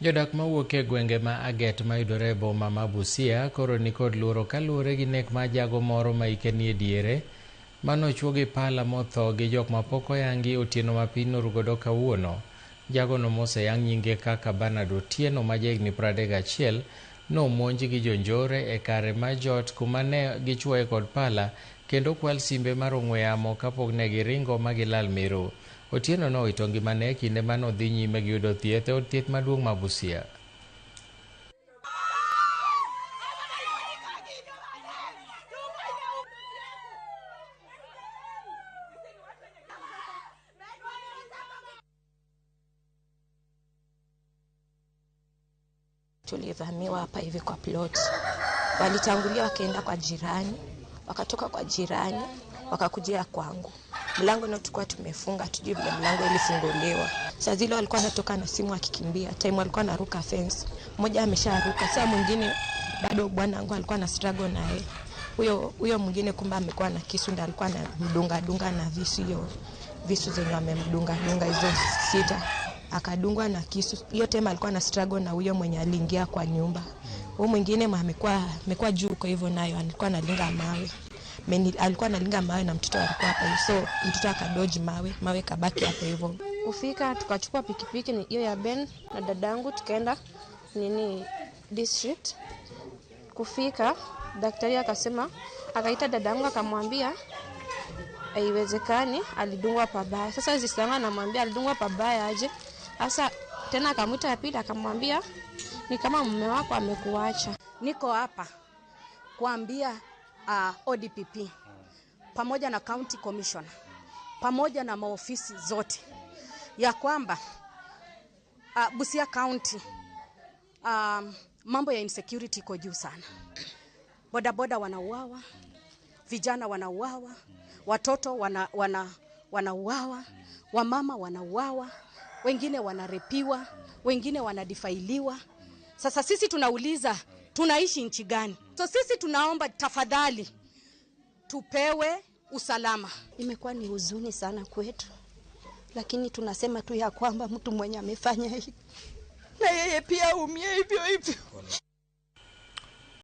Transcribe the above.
Jodak mawuok e gwenge ma Aget mayudore e boma ma Busia koro nikod luoro kaluwore gi nek mar jago moro ma hike nie diere manochuo gi pala motho gi jok mapok oyangi otieno ma piny norugodo kawuono. Jagono moseyang nyinge kaka Bernard Otieno ma jahigni 31 nomonj gi jonjore e kare mar jot kuma ne gichuoye kod pala kendo kwal simbe mar ong'we yamo kapok ne giringo ma gilal miru. Otieno nowito ngimane e kinde mane odhi nyime gi yudo thieth e od thieth maduong' ma Busia. Tulivamiwa hapa hivi kwa plot. Walitangulia wakaenda kwa jirani, wakatoka kwa jirani, wakakujia kwangu. Mlango ndio tulikuwa tumefunga, tujui vile mlango ilifunguliwa. Saa zile walikuwa wanatoka na simu akikimbia, time walikuwa wanaruka fence. Mmoja amesharuka, saa mwingine bado bwanangu alikuwa na struggle naye. Huyo mwingine kumbe amekuwa na kisu ndio alikuwa anamdunga dunga na visu, hiyo visu zenye amemdunga dunga hizo 6. Akadungwa na kisu. Hiyo time alikuwa na struggle na huyo mwenye aliingia kwa nyumba. Huyo mwingine amekuwa juu kwa hivyo nayo alikuwa analinga mawe. Alikuwa analinga mawe na mtoto alikuwa hapo. So mtoto akadoji mawe, mawe kabaki hapo hivyo. Kufika tukachukua pikipiki ni hiyo ya Ben na dadangu tukaenda nini district. Kufika daktari akasema, akaita dadangu akamwambia haiwezekani, alidungwa pabaya. Sasa zisanga anamwambia alidungwa pabaya aje? Sasa tena akamuita ya pili akamwambia ni kama mume wako amekuacha. Niko hapa kuambia ODPP pamoja na County Commissioner pamoja na maofisi zote ya kwamba Busia County mambo ya insecurity iko juu sana. Bodaboda wanauawa, vijana wanauawa, watoto wanauawa, wamama wanauawa, wengine wanarepiwa, wengine wanadifailiwa. Sasa sisi tunauliza tunaishi nchi gani? So sisi tunaomba tafadhali tupewe usalama. Imekuwa ni huzuni sana kwetu, lakini tunasema tu ya kwamba mtu mwenye amefanya hii na yeye pia umie hivyo hivyo.